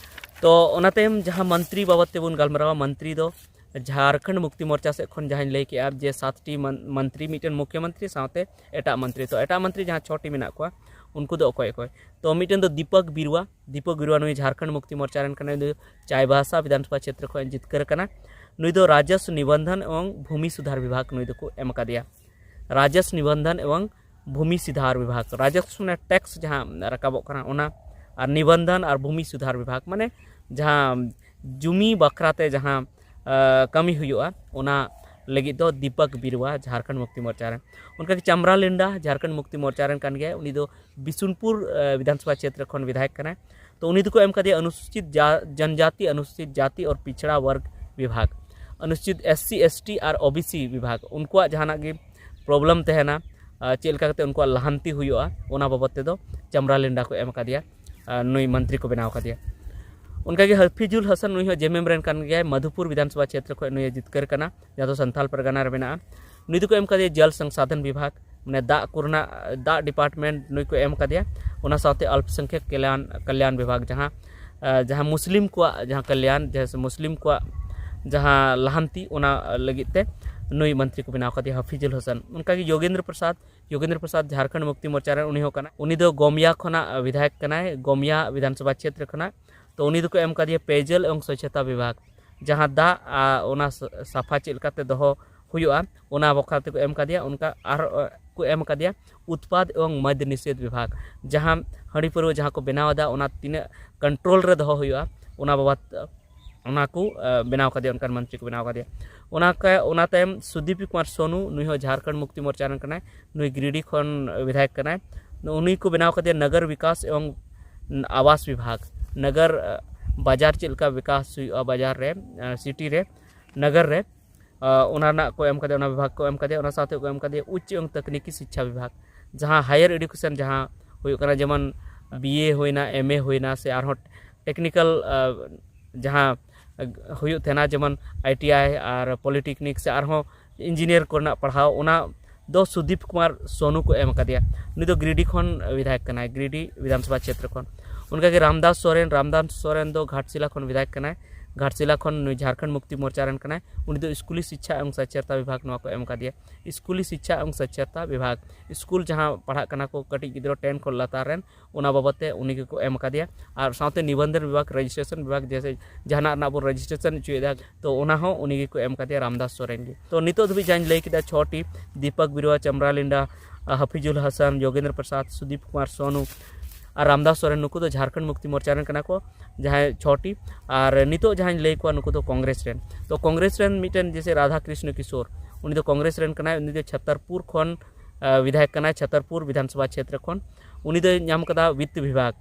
ᱛᱚ ᱚᱱᱟ ᱛᱟᱭᱚᱢ ᱡᱟᱦᱟᱸ ᱢᱚᱱᱛᱨᱤ ᱵᱟᱵᱚᱫ ᱛᱮᱵᱚᱱ ᱜᱟᱞᱢᱟᱨᱟᱣᱟ, ᱢᱚᱱᱛᱨᱤ ᱫᱚ ᱡᱷᱟᱲᱠᱷᱚᱸᱰ ᱢᱩᱠᱛᱤ ᱢᱳᱨᱪᱟ ᱥᱮᱫ ᱠᱷᱚᱱ ᱡᱟᱦᱟᱸᱧ ᱞᱟᱹᱭ ᱠᱮᱜᱼᱟ ᱡᱮ ᱥᱟᱛᱴᱤ ᱢᱚᱱ-, ᱢᱚᱱᱛᱨᱤ, ᱢᱤᱫᱴᱮᱱ ᱢᱩᱠᱷᱭᱚᱢᱚᱱᱛᱨᱤ ᱥᱟᱶᱛᱮ ᱮᱴᱟᱜ ᱢᱚᱱᱛᱨᱤ᱾ ᱛᱚ ᱮᱴᱟᱜ ᱢᱚᱱᱛᱨᱤ ᱡᱟᱦᱟᱸ ᱪᱷᱚᱴᱤ ᱢᱮᱱᱟᱜ ᱠᱚᱣᱟ, ᱩᱱᱠᱩ ᱫᱚ ᱚᱠᱚᱭ ᱚᱠᱚᱭ? ᱛᱚ ᱢᱤᱫᱴᱮᱱ ᱫᱚ ᱫᱤᱯᱚᱠ ᱵᱤᱨᱩᱣᱟ᱾ ᱫᱤᱯᱚᱠ ᱵᱤᱨᱩᱣᱟ ᱱᱩᱭ ᱡᱷᱟᱲᱠᱷᱚᱸᱰ ᱢᱩᱠᱛᱤ ᱢᱳᱨᱪᱟ ᱨᱮᱱ ᱠᱟᱱᱟᱭ, ᱱᱩᱭ ᱫᱚ ᱪᱟᱭᱵᱟᱥᱟ ᱵᱤᱫᱷᱟᱱᱥᱚᱵᱷᱟ ᱠᱷᱮᱛᱨᱚ ᱠᱷᱚᱱ ᱡᱤᱛᱠᱟᱹᱨ ᱟᱠᱟᱱᱟ᱾ ᱱᱩᱭ ᱫᱚ ᱨᱟᱡᱚᱥ ᱱᱤᱵᱚᱱᱫᱷᱚᱱ ᱮᱵᱚᱝ ᱵᱷᱩᱢᱤ ᱥᱩᱫᱷᱟᱨ ᱵᱤᱵᱷᱟᱜᱽ ᱱᱩᱭ ᱫᱚᱠᱚ ᱮᱢ ᱟᱠᱟᱫᱮᱭᱟ᱾ ᱨᱟᱡᱚᱥ ᱱᱤᱵᱚᱱᱫᱷᱚᱱ ᱮᱵᱚᱝ ᱵᱷᱩᱢᱤ ᱥᱩᱫᱷᱟᱨ ᱵᱤᱵᱷᱟᱜᱽ, ᱨᱟᱡᱚᱥ ᱢᱟᱱᱮ ᱴᱮᱠᱥ ᱡᱟᱦᱟᱸ ᱨᱟᱠᱟᱵᱚᱜ ᱠᱟᱱᱟ ᱚᱱᱟ, ᱟᱨ ᱱᱤᱵᱚᱱᱫᱷᱚᱱ ᱟᱨ ᱵᱷᱩᱢᱤ ᱥᱩᱫᱷᱟᱨ ᱵᱤᱵᱷᱟᱜᱽ ᱢᱟᱱᱮ ᱡᱟᱦᱟᱸ ᱡᱩᱢᱤ ᱵᱟᱠᱷᱨᱟ ᱛᱮ ᱡᱟᱦᱟᱸ, ᱟ, ᱠᱟᱹᱢᱤ ᱦᱩᱭᱩᱜᱼᱟ, ᱚᱱᱟ ᱞᱟᱹᱜᱤᱫ ᱫᱚ ᱫᱤᱯᱚᱠ ᱵᱤᱨᱩᱣᱟ ᱡᱷᱟᱲᱠᱷᱚᱸᱰ ᱢᱩᱠᱛᱤ ᱢᱳᱨᱪᱟ ᱨᱮᱱ᱾ ᱚᱱᱠᱟᱜᱮ ᱪᱟᱢᱨᱟ ᱞᱤᱱᱰᱟ ᱡᱷᱟᱲᱠᱷᱚᱸᱰ ᱢᱩᱠᱛᱤ ᱢᱳᱨᱪᱟ ᱨᱮᱱ ᱠᱟᱱ ᱜᱮᱭᱟᱭ, ᱩᱱᱤ ᱫᱚ ᱵᱤᱥᱩᱱᱯᱩᱨ, ᱟ, ᱵᱤᱫᱷᱟᱱᱥᱚᱵᱷᱟ ᱠᱷᱮᱛᱨᱚ ᱠᱷᱚᱱ ᱵᱤᱫᱷᱟᱭᱚᱠ ᱠᱟᱱᱟᱭ᱾ ᱛᱚ ᱩᱱᱤ ᱫᱚᱠᱚ ᱮᱢ ᱠᱟᱫᱮᱭᱟ ᱚᱱᱩᱥᱩᱪᱤᱛ ᱡᱟ-, ᱡᱚᱱᱡᱟᱛᱤ, ᱚᱱᱩᱥᱩᱪᱤᱛ ᱡᱟᱛᱤ ᱟᱨ ᱯᱤᱪᱷᱲᱟ ᱣᱟᱨᱜᱽ ᱵᱤᱵᱷᱟᱜᱽ, ᱚᱱᱩᱥᱩᱪᱤᱛ ᱮᱥ ᱥᱤ, ᱮᱥ ᱴᱤ ᱟᱨ ᱳ ᱵᱤ ᱥᱤ ᱵᱤᱵᱷᱟᱜᱽ, ᱩᱱᱠᱩᱣᱟᱜ ᱡᱟᱦᱟᱱᱟᱜ ᱜᱮ ᱯᱨᱚᱵᱞᱮᱢ ᱛᱟᱦᱮᱱᱟ, ᱟ, ᱪᱮᱫ ᱞᱮᱠᱟ ᱠᱟᱛᱮ ᱩᱱᱠᱩᱣᱟᱜ ᱞᱟᱦᱟᱱᱛᱤ ᱦᱩᱭᱩᱜᱼᱟ, ᱚᱱᱟ ᱵᱟᱵᱚᱫ ᱛᱮᱫᱚ ᱪᱟᱢᱨᱟ ᱞᱤᱱᱰᱟ ᱠᱚ ᱮᱢ ᱟᱠᱟᱫᱮᱭᱟ, ᱟ, ᱱᱩᱭ ᱢᱚᱱᱛᱨᱤ ᱠᱚ ᱵᱮᱱᱟᱣ ᱟᱠᱟᱫᱮᱭᱟ᱾ ᱚᱱᱠᱟᱜᱮ ᱦᱟᱯᱤᱡᱩᱞ ᱦᱟᱥᱟᱱ, ᱱᱩᱭ ᱦᱚᱸ ᱡᱮ ᱮᱢ ᱮᱢ ᱨᱮᱱ ᱠᱟᱱ ᱜᱮᱭᱟᱭ, ᱢᱟᱫᱷᱩᱯᱩᱨ ᱵᱤᱫᱷᱟᱱᱥᱚᱵᱷᱟ ᱠᱷᱮᱛᱨᱚ ᱠᱷᱚᱱ ᱱᱩᱭᱮ ᱡᱤᱛᱠᱟᱹᱨ ᱠᱟᱱᱟ, ᱡᱟᱦᱟᱸ ᱫᱚ ᱥᱟᱱᱛᱟᱞ ᱯᱟᱨᱜᱟᱱᱟ ᱨᱮ ᱢᱮᱱᱟᱜᱼᱟ᱾ ᱱᱩᱭ ᱫᱚᱠᱚ ᱮᱢ ᱠᱟᱫᱮᱭᱟ ᱡᱚᱞ ᱥᱚᱝᱥᱟᱫᱷᱚᱱ ᱵᱤᱵᱷᱟᱜᱽ, ᱢᱟᱱᱮ ᱫᱟᱜ ᱠᱚᱨᱮᱱᱟᱜ, ᱫᱟᱜ ᱰᱤᱯᱟᱨᱴᱢᱮᱱᱴ ᱱᱩᱭ ᱠᱚ ᱮᱢ ᱠᱟᱫᱮᱭᱟ᱾ ᱚᱱᱟ ᱥᱟᱶᱛᱮ ᱚᱞᱯᱚᱥᱚᱝᱠᱷᱭᱚᱠ ᱠᱚᱞᱭᱟᱱ, ᱠᱚᱞᱭᱟᱱ ᱵᱤᱵᱷᱟᱜᱽ, ᱡᱟᱦᱟᱸ ᱡᱟᱦᱟᱸ ᱢᱩᱥᱞᱤᱢ ᱠᱚᱣᱟᱜ ᱡᱟᱦᱟᱸ ᱠᱟᱞᱭᱟᱱ, ᱡᱟᱦᱟᱸ ᱥᱮ ᱢᱩᱥᱞᱤᱢ ᱠᱚᱣᱟᱜ ᱡᱟᱦᱟᱸ ᱞᱟᱦᱟᱱᱛᱤ, ᱚᱱᱟ ᱞᱟᱹᱜᱤᱫ ᱛᱮ ᱱᱩᱭ ᱢᱚᱱᱛᱨᱤ ᱠᱚ ᱵᱮᱱᱟᱣ ᱠᱟᱫᱮᱭᱟ ᱦᱟᱯᱤᱡᱩᱞ ᱦᱟᱥᱟᱱ᱾ ᱚᱱᱠᱟᱜᱮ ᱡᱳᱜᱮᱱᱫᱨᱚ ᱯᱨᱚᱥᱟᱫᱽ, ᱡᱳᱜᱮᱱᱫᱨᱚ ᱯᱨᱚᱥᱟᱫᱽ ᱡᱷᱟᱲᱠᱷᱚᱸᱰ ᱢᱩᱠᱛᱤ ᱢᱳᱨᱪᱟ ᱨᱮᱱ ᱩᱱᱤ ᱦᱚᱸ ᱠᱟᱱᱟ᱾ ᱩᱱᱤ ᱫᱚ ᱜᱚᱢᱭᱟ ᱠᱷᱚᱱᱟᱜ ᱵᱤᱫᱷᱟᱭᱚᱠ ᱠᱟᱱᱟᱭ, ᱜᱚᱢᱭᱟ ᱵᱤᱫᱷᱟᱱ ᱥᱚᱵᱷᱟ ᱪᱷᱮᱛᱨᱚ ᱠᱷᱚᱱᱟᱜ᱾ ᱛᱚ ᱩᱱᱤ ᱫᱚᱠᱚ ᱮᱢ ᱠᱟᱫᱮᱭᱟ ᱯᱮᱭᱡᱚᱞ ᱮᱵᱚᱝ ᱥᱚᱪᱷᱚᱛᱟ ᱵᱤᱵᱷᱟᱜᱽ, ᱡᱟᱦᱟᱸ ᱫᱟᱜ ᱟᱨ ᱚᱱᱟ ᱥᱟ-, ᱥᱟᱯᱷᱟ ᱪᱮᱫ ᱞᱮᱠᱟᱛᱮ ᱫᱚᱦᱚ ᱦᱩᱭᱩᱜᱼᱟ, ᱚᱱᱟ ᱵᱟᱠᱷᱨᱟ ᱛᱮᱠᱚ ᱮᱢ ᱠᱟᱫᱮᱭᱟ᱾ ᱚᱱᱠᱟ ᱟᱨ, ᱟᱨ ᱠᱚ ᱮᱢ ᱠᱟᱫᱮᱭᱟ ᱩᱛᱯᱟᱫ ᱮᱵᱚᱝ ᱢᱚᱫ ᱱᱤᱥᱮᱫᱷ ᱵᱤᱵᱷᱟᱜᱽ, ᱡᱟᱦᱟᱸ ᱦᱟᱺᱰᱤ ᱯᱟᱹᱨᱣᱟᱹ ᱡᱟᱦᱟᱸ ᱠᱚ ᱵᱮᱱᱟᱣ ᱮᱫᱟ, ᱚᱱᱟ ᱛᱤᱱᱟᱹᱜ ᱠᱚᱱᱴᱨᱳᱞ ᱨᱮ ᱫᱚᱦᱚ ᱦᱩᱭᱩᱜᱼᱟ, ᱚᱱᱟ ᱵᱟᱵᱚᱫ ᱚᱱᱟ ᱠᱚ, ᱟ, ᱵᱮᱱᱟᱣ ᱠᱟᱫᱮᱭᱟ, ᱚᱱᱠᱟᱱ ᱢᱚᱱᱛᱨᱤ ᱠᱚ ᱵᱮᱱᱟᱣ ᱠᱟᱫᱮᱭᱟ᱾ ᱚᱱᱟ ᱠᱟ-, ᱚᱱᱟ ᱛᱟᱭᱚᱢ ᱥᱩᱫᱤᱯ ᱠᱩᱢᱟᱨ ᱥᱳᱱᱩ, ᱱᱩᱭ ᱦᱚᱸ ᱡᱷᱟᱲᱠᱷᱚᱸᱰ ᱢᱩᱠᱛᱤ ᱢᱳᱨᱪᱟ ᱨᱮᱱ ᱠᱟᱱᱟᱭ, ᱱᱩᱭ ᱜᱤᱨᱤᱰᱤ ᱠᱷᱚᱱ ᱵᱤᱫᱷᱟᱭᱚᱠ ᱠᱟᱱᱟᱭ᱾ ᱩᱱᱤ ᱠᱚ ᱵᱮᱱᱟᱣ ᱠᱟᱫᱮᱭᱟ ᱱᱚᱜᱚᱨ ᱵᱤᱠᱟᱥ ᱮᱵᱚᱝ ᱟᱵᱟᱥ ᱵᱤᱵᱷᱟᱜᱽ, ᱱᱚᱜᱚᱨ, ᱟ, ᱵᱟᱡᱟᱨ ᱪᱮᱫ ᱞᱮᱠᱟ ᱵᱤᱠᱟᱥ ᱦᱩᱭᱩᱜᱼᱟ, ᱵᱟᱡᱟᱨ ᱨᱮ, ᱟ, ᱥᱤᱴᱤ ᱨᱮ, ᱱᱚᱜᱚᱨ ᱨᱮ, ᱟ, ᱚᱱᱟ ᱨᱮᱱᱟᱜ ᱠᱚ ᱮᱢ ᱠᱟᱫᱮᱭᱟ, ᱚᱱᱟ ᱵᱤᱵᱷᱟᱜᱽ ᱠᱚ ᱮᱢ ᱠᱟᱫᱮᱭᱟ᱾ ᱚᱱᱟ ᱥᱟᱶᱛᱮ ᱠᱚ ᱮᱢ ᱠᱟᱫᱮᱭᱟ ᱩᱪᱪᱚ ᱮᱵᱚᱝ ᱛᱟᱠᱱᱤᱠᱤ ᱥᱤᱪᱪᱷᱟ ᱵᱤᱵᱷᱟᱜᱽ, ᱡᱟᱦᱟᱸ ᱦᱟᱭᱟᱨ ᱮᱰᱩᱠᱮᱥᱚᱱ ᱡᱟᱦᱟᱸ ᱦᱩᱭᱩᱜ ᱠᱟᱱᱟ, ᱡᱮᱢᱚᱱ ᱵᱤ ᱮ ᱦᱩᱭᱱᱟ, ᱮᱢ ᱮ ᱦᱩᱭᱱᱟ, ᱥᱮ ᱟᱨᱦᱚᱸ ᱴᱮᱠᱱᱤᱠᱮᱞ, ᱟ, ᱡᱟᱦᱟᱸ, ᱟ, ᱦᱩᱭᱩᱜ ᱛᱟᱦᱮᱱᱟ, ᱡᱮᱢᱚᱱ I T I R polytechnic ᱥᱮ ᱟᱨᱦᱚᱸ ᱤᱧᱡᱤᱱᱤᱭᱟᱨ ᱠᱚᱨᱮᱱᱟᱜ ᱯᱟᱲᱦᱟᱣ, ᱚᱱᱟ ᱫᱚ ᱥᱩᱫᱤᱯ ᱠᱩᱢᱟᱨ ᱥᱳᱱᱩ ᱠᱚ ᱮᱢ ᱟᱠᱟᱫᱮᱭᱟ᱾ ᱩᱱᱤ ᱫᱚ ᱜᱤᱨᱤᱰᱤ ᱠᱷᱚᱱ ᱵᱤᱫᱷᱟᱭᱚᱠ ᱠᱟᱱᱟᱭ, ᱜᱤᱨᱤᱰᱤ ᱵᱤᱫᱷᱟᱱᱥᱚᱵᱷᱟ ᱪᱷᱮᱛᱨᱚ ᱠᱷᱚᱱ᱾ ᱚᱱᱠᱟᱜᱮ ᱨᱟᱢᱫᱟᱥ ᱥᱚᱨᱮᱱ, ᱨᱟᱢᱫᱟᱥ ᱥᱚᱨᱮᱱ ᱫᱚ ᱜᱷᱟᱴᱥᱤᱞᱟ ᱠᱷᱚᱱ ᱵᱤᱫᱷᱟᱭᱚᱠ ᱠᱟᱱᱟᱭ, ᱜᱷᱟᱴᱥᱤᱞᱟ ᱠᱷᱚᱱ ᱱᱩᱭ ᱡᱷᱟᱲᱠᱷᱚᱸᱰ ᱢᱩᱠᱛᱤ ᱢᱳᱨᱪᱟ ᱨᱮᱱ ᱠᱟᱱᱟᱭ᱾ ᱩᱱᱤ ᱫᱚ ᱥᱠᱩᱞᱤ ᱥᱤᱪᱪᱷᱟ ᱮᱵᱚᱝ ᱥᱟᱪᱪᱷᱟᱨᱚᱛᱟ ᱵᱤᱵᱷᱟᱜᱽ ᱱᱚᱣᱟ ᱠᱚ ᱮᱢ ᱟᱠᱟᱫᱮᱭᱟ᱾ ᱥᱠᱩᱞᱤ ᱥᱤᱪᱪᱷᱟ ᱮᱵᱚᱝ ᱥᱟᱪᱪᱷᱟᱨᱚᱛᱟ ᱵᱤᱵᱷᱟᱜᱽ, ᱥᱠᱩᱞ ᱡᱟᱦᱟᱸ ᱯᱟᱲᱦᱟᱜ ᱠᱟᱱᱟ ᱠᱚ ᱠᱟᱹᱴᱤᱡ ᱜᱤᱫᱽᱨᱟᱹ ᱴᱮᱱ ᱠᱷᱚᱱ ᱞᱟᱛᱟᱨ ᱨᱮᱱ, ᱚᱱᱟ ᱵᱟᱵᱚᱫ ᱛᱮ ᱩᱱᱤ ᱜᱮᱠᱚ ᱮᱢ ᱟᱠᱟᱫᱮᱭᱟ᱾ ᱟᱨ ᱥᱟᱶᱛᱮ ᱱᱤᱵᱚᱱᱫᱷᱚᱱ ᱵᱤᱵᱷᱟᱜᱽ, ᱨᱮᱡᱤᱥᱴᱨᱮᱥᱚᱱ ᱵᱤᱵᱷᱟᱜᱽ, ᱡᱮᱭᱥᱮ ᱡᱟᱦᱟᱱᱟᱜ ᱨᱮᱱᱟᱜ ᱵᱚᱱ ᱨᱮᱡᱤᱥᱴᱨᱮᱥᱚᱱ ᱦᱚᱪᱚᱭᱮᱫᱟ, ᱛᱚ ᱚᱱᱟ ᱦᱚᱸ ᱩᱱᱤ ᱜᱮᱠᱚ ᱮᱢ ᱟᱠᱟᱫᱮᱭᱟ, ᱨᱟᱢᱫᱟᱥ ᱥᱚᱨᱮᱱ ᱜᱮ᱾ ᱛᱚ ᱱᱤᱛᱚᱜ ᱫᱷᱟᱹᱵᱤᱡ ᱡᱟᱦᱟᱸᱧ ᱞᱟᱹᱭ ᱠᱮᱫᱟ, ᱪᱷᱚᱴᱤ, ᱫᱤᱯᱚᱠ ᱵᱤᱨᱩᱣᱟ, ᱪᱟᱢᱨᱟ ᱞᱤᱱᱰᱟ, ᱟ, ᱦᱟᱯᱤᱡᱩᱞ ᱦᱟᱥᱟᱱ, ᱡᱳᱜᱮᱱᱫᱨᱚ ᱯᱨᱚᱥᱟᱫᱽ, ᱥᱩᱫᱤᱯ ᱠᱩᱢᱟᱨ ᱥᱳᱱᱩ ᱟᱨ ᱨᱟᱢᱫᱟᱥ ᱥᱚᱨᱮᱱ, ᱱᱩᱠᱩ ᱫᱚ ᱡᱷᱟᱲᱠᱷᱚᱸᱰ ᱢᱩᱠᱛᱤ ᱢᱳᱨᱪᱟ ᱨᱮᱱ ᱠᱟᱱᱟ ᱠᱚ, ᱡᱟᱦᱟᱸᱭ ᱪᱷᱚᱴᱤ᱾ ᱟᱨ ᱱᱤᱛᱚᱜ ᱡᱟᱦᱟᱸᱧ ᱞᱟᱹᱭ ᱠᱚᱣᱟ, ᱱᱩᱠᱩ ᱫᱚ ᱠᱚᱝᱜᱨᱮᱥ ᱨᱮᱱ᱾ ᱛᱚ ᱠᱚᱝᱜᱨᱮᱥ ᱨᱮᱱ ᱢᱤᱫᱴᱮᱱ ᱡᱮᱭᱥᱮ ᱨᱟᱫᱷᱟ ᱠᱨᱤᱥᱱᱚ ᱠᱤᱥᱳᱨ, ᱩᱱᱤ ᱫᱚ ᱠᱚᱝᱜᱨᱮᱥ ᱨᱮᱱ ᱠᱟᱱᱟᱭ, ᱩᱱᱤ ᱫᱚ ᱪᱷᱟᱛᱟᱨᱯᱩᱨ ᱠᱷᱚᱱ, ᱟ, ᱵᱤᱫᱷᱟᱭᱚᱠ ᱠᱟᱱᱟᱭ, ᱪᱷᱟᱛᱟᱨᱯᱩᱨ ᱵᱤᱫᱷᱟᱱᱥᱚᱵᱷᱟ ᱪᱷᱮᱛᱨᱚ ᱠᱷᱚᱱ᱾ ᱩᱱᱤ ᱫᱚᱭ ᱧᱟᱢ ᱠᱟᱫᱟ ᱵᱤᱛᱛ ᱵᱤᱵᱷᱟᱜᱽ,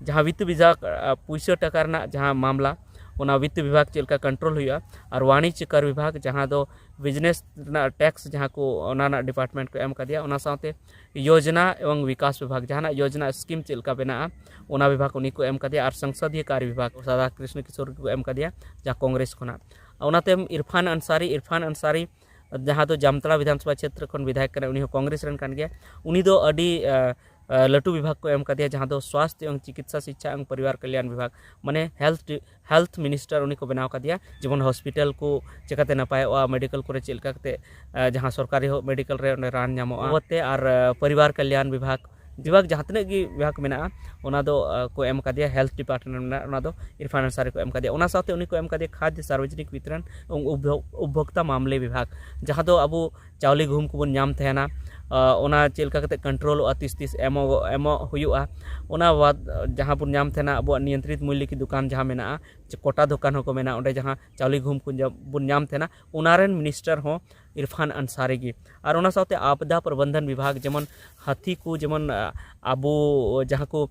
ᱡᱟᱦᱟᱸ ᱵᱤᱛᱛ ᱵᱤᱵᱷᱟᱜᱽ, ᱟ, ᱯᱩᱭᱥᱟᱹ ᱴᱟᱠᱟ ᱨᱮᱱᱟᱜ ᱡᱟᱦᱟᱸ ᱢᱟᱢᱞᱟ, ᱚᱱᱟ ᱵᱤᱛᱛ ᱵᱤᱵᱷᱟᱜᱽ ᱪᱮᱫ ᱞᱮᱠᱟ ᱠᱚᱱᱴᱨᱳᱞ ᱦᱩᱭᱩᱜᱼᱟ, ᱟᱨ ᱵᱟᱱᱤᱡᱽᱭᱚ ᱠᱟᱨ ᱵᱤᱵᱷᱟᱜᱽ, ᱡᱟᱦᱟᱸ ᱫᱚ ᱵᱤᱡᱽᱱᱮᱥ ᱨᱮᱱᱟᱜ ᱴᱮᱠᱥ ᱡᱟᱦᱟᱸ ᱠᱚ, ᱚᱱᱟ ᱨᱮᱱᱟᱜ ᱰᱤᱯᱟᱨᱴᱢᱮᱱᱴ ᱠᱚ ᱮᱢ ᱠᱟᱫᱮᱭᱟ᱾ ᱚᱱᱟ ᱥᱟᱶᱛᱮ ᱭᱳᱡᱽᱱᱟ ᱮᱵᱚᱝ ᱵᱤᱠᱟᱥ ᱵᱤᱵᱷᱟᱜᱽ, ᱡᱟᱦᱟᱱᱟᱜ ᱭᱳᱡᱽᱱᱟ ᱥᱠᱤᱢ ᱪᱮᱫ ᱞᱮᱠᱟ ᱵᱮᱱᱟᱜᱼᱟ, ᱚᱱᱟ ᱵᱤᱵᱷᱟᱜᱽ ᱩᱱᱤ ᱠᱚ ᱮᱢ ᱠᱟᱫᱮᱭᱟ᱾ ᱟᱨ ᱥᱚᱝᱥᱚᱫᱤᱭᱚ ᱠᱟᱨᱭᱚ ᱵᱤᱵᱷᱟᱜᱽ ᱨᱟᱫᱷᱟ ᱠᱨᱤᱥᱱᱚ ᱠᱤᱥᱳᱨ ᱜᱮᱠᱚ ᱮᱢ ᱠᱟᱫᱮᱭᱟ, ᱡᱟᱦᱟᱸ ᱠᱚᱝᱜᱨᱮᱥ ᱠᱷᱚᱱᱟᱜ᱾ ᱚᱱᱟᱛᱮ ᱤᱨᱯᱷᱟᱱ ᱟᱱᱥᱟᱨᱤ, ᱤᱨᱯᱷᱟᱱ ᱟᱱᱥᱟᱨᱤ ᱡᱟᱦᱟᱸ ᱫᱚ ᱡᱟᱢᱛᱟᱲᱟ ᱵᱤᱫᱷᱟᱱᱥᱚᱵᱷᱟ ᱪᱷᱮᱛᱨᱚ ᱠᱷᱚᱱ ᱵᱤᱫᱷᱟᱭᱚᱠ ᱠᱟᱱᱟᱭ, ᱩᱱᱤ ᱦᱚᱸ ᱠᱚᱝᱜᱨᱮᱥ ᱨᱮᱱ ᱠᱟᱱ ᱜᱮᱭᱟ᱾ ᱩᱱᱤ ᱫᱚ ᱟᱹᱰᱤ, ᱟ, ᱞᱟᱹᱴᱩ ᱵᱤᱵᱷᱟᱜᱽ ᱠᱚ ᱮᱢ ᱠᱟᱫᱮᱭᱟ, ᱡᱟᱦᱟᱸ ᱫᱚ ᱥᱣᱟᱥᱛᱷ ᱮᱵᱚᱝ ᱪᱤᱠᱤᱛᱥᱟ ᱥᱤᱠᱪᱷᱟ ᱮᱵᱚᱝ ᱯᱚᱨᱤᱵᱟᱨ ᱠᱟᱞᱭᱟᱱ ᱵᱤᱵᱷᱟᱜᱽ, ᱢᱟᱱᱮ ᱦᱮᱞᱛᱷ ᱦᱮᱞᱛᱷ ᱢᱤᱱᱤᱥᱴᱟᱨ ᱩᱱᱤ ᱠᱚ ᱵᱮᱱᱟᱣ ᱠᱟᱫᱮᱭᱟ᱾ ᱡᱮᱢᱚᱱ ᱦᱚᱥᱯᱤᱴᱟᱞ ᱠᱚ ᱪᱤᱠᱟᱹᱛᱮ ᱱᱟᱯᱟᱭᱚᱜᱼᱟ, ᱢᱮᱰᱤᱠᱮᱞ ᱠᱚᱨᱮ ᱪᱮᱫ ᱞᱮᱠᱟ ᱠᱟᱛᱮ ᱡᱟᱦᱟᱸ ᱥᱚᱨᱠᱟᱨᱤ ᱢᱮᱰᱤᱠᱮᱞ ᱨᱮ ᱚᱸᱰᱮ ᱨᱟᱱ ᱧᱟᱢᱚᱜᱼᱟ ᱛᱮ, ᱟᱨ ᱯᱚᱨᱤᱵᱟᱨ ᱠᱟᱞᱭᱟᱱ ᱵᱤᱵᱷᱟᱜᱽ, ᱵᱤᱵᱷᱟᱜᱽ ᱡᱟᱦᱟᱸ ᱛᱤᱱᱟᱹᱜ ᱜᱮ ᱵᱤᱵᱷᱟᱜᱽ ᱢᱮᱱᱟᱜᱼᱟ, ᱚᱱᱟ ᱫᱚ ᱠᱚ ᱮᱢ ᱠᱟᱫᱮᱭᱟ, ᱦᱮᱞᱛᱷ ᱰᱤᱯᱟᱨᱴᱢᱮᱱᱴ ᱢᱮᱱᱟᱜᱼᱟ, ᱚᱱᱟ ᱫᱚ ᱤᱨᱯᱷᱟᱱ ᱟᱱᱥᱟᱨᱤ ᱠᱚ ᱮᱢ ᱠᱟᱫᱮᱭᱟ᱾ ᱚᱱᱟ ᱥᱟᱶᱛᱮ ᱩᱱᱤ ᱠᱚ ᱮᱢ ᱠᱟᱫᱮᱭᱟ ᱠᱷᱟᱫᱽᱭᱚ ᱥᱟᱨᱵᱚᱡᱚᱱᱤᱠ ᱵᱤᱛᱨᱚᱱ ᱮᱵᱚᱝ ᱩᱯᱵᱷᱳ- ᱩᱯᱵᱷᱳᱠᱛᱟ ᱢᱟᱢᱞᱮ ᱵᱤᱵᱷᱟᱜᱽ, ᱡᱟᱦᱟᱸ ᱫᱚ ᱟᱵᱚ ᱪᱟᱣᱞᱮ ᱜᱩᱦᱩᱢ ᱠᱚᱵᱚᱱ ᱧᱟᱢ ᱛᱟᱦᱮᱱᱟ, ᱚᱱᱟ ᱪᱮᱫ ᱞᱮᱠᱟ ᱠᱟᱛᱮ ᱠᱚᱱᱴᱨᱳᱞᱚᱜᱼᱟ, ᱛᱤᱥ ᱛᱤᱥ ᱮᱢᱚᱜ ᱮᱢᱚᱜ ᱦᱩᱭᱩᱜᱼᱟ, ᱚᱱᱟ ᱵᱟᱫ ᱡᱟᱦᱟᱸ ᱵᱚᱱ ᱧᱟᱢ ᱛᱟᱦᱮᱱᱟ ᱟᱵᱚᱣᱟᱜ ᱱᱤᱭᱚᱱᱛᱨᱤᱛ ᱢᱩᱞᱞᱚ ᱠᱤ ᱫᱚᱠᱟᱱ ᱡᱟᱦᱟᱸ ᱢᱮᱱᱟᱜᱼᱟ, ᱠᱚᱴᱟ ᱫᱚᱠᱟᱱ ᱦᱚᱸᱠᱚ ᱢᱮᱱᱟ, ᱚᱸᱰᱮ ᱡᱟᱦᱟᱸ ᱪᱟᱣᱞᱮ ᱜᱩᱦᱩᱢ ᱠᱚ ᱧᱟᱢ- ᱵᱚᱱ ᱧᱟᱢ ᱛᱟᱦᱮᱱᱟ, ᱚᱱᱟ ᱨᱮᱱ ᱢᱤᱱᱤᱥᱴᱟᱨ ᱦᱚᱸ ᱤᱨᱯᱷᱟᱱ ᱟᱱᱥᱟᱨᱤ ᱜᱮ᱾ ᱟᱨ ᱚᱱᱟ ᱥᱟᱶᱛᱮ ᱟᱯᱫᱟ ᱯᱨᱚᱵᱚᱱᱫᱷᱚᱱ ᱵᱤᱵᱷᱟᱜᱽ, ᱡᱮᱢᱚᱱ ᱦᱟᱹᱛᱤ ᱠᱚ, ᱡᱮᱢᱚᱱ ᱟᱵᱚ ᱡᱟᱦᱟᱸ ᱠᱚ